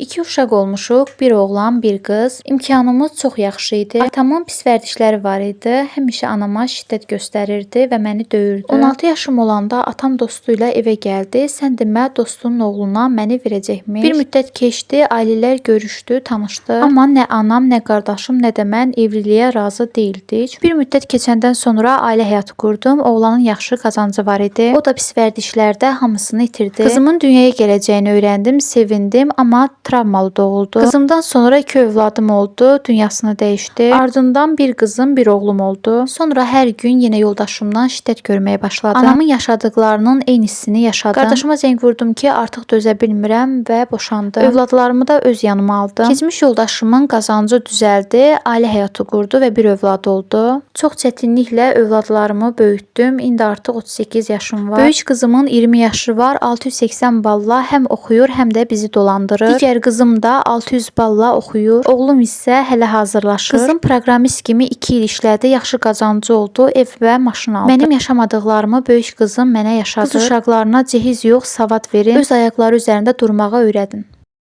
İki uşaq olmuşuq, bir oğlan, bir qız. İmkanımız çox yaxşı idi. Atamın pis vərdişləri var idi. Həmişə anama şiddət göstərirdi və məni döyürdü. 16 yaşım olanda atam dostu ilə evə gəldi. Sən demə dostunun oğluna məni verəcəkmiş. Bir müddət keçdi, ailələr görüşdü, tanışdı. Amma nə anam, nə qardaşım, nə də mən evliliyə razı deyildik. Bir müddət keçəndən sonra ailə həyatı qurdum. Oğlanın yaxşı qazancı var idi. O da pis vərdişlərdə hamısını itirdi. Qızımın dünyaya gələcəyini öyrəndim, sevindim, amma travmalı doğuldu. Qızımdan sonra iki övladım oldu, dünyasını dəyişdi. Ardından bir qızım, bir oğlum oldu. Sonra hər gün yenə yoldaşımdan şiddət görməyə başladım. Anamın yaşadıklarının eynisini yaşadım. Qardaşıma zəng vurdum ki, artıq dözə bilmirəm və boşandım. Övladlarımı da öz yanıma aldım. Keçmiş yoldaşımın qazancı düzəldi, ailə həyatı qurdu və bir övladı oldu. Çox çətinliklə övladlarımı böyütdüm. İndi artıq 38 yaşım var. Böyük qızımın 20 yaşı var. 680 balla həm oxuyur, həm də bizi dolandırır. Digər qızım da 600 balla oxuyur. Oğlum isə hələ hazırlaşır. Qızım proqramist kimi 2 il işlədi, yaxşı qazancı oldu, ev və maşın aldı. Mənim yaşamadıqlarımı böyük qızım mənə yaşadır. Qız uşaqlarına cehiz yox, savad verin. Öz ayaqları üzərində durmağa öyrədin.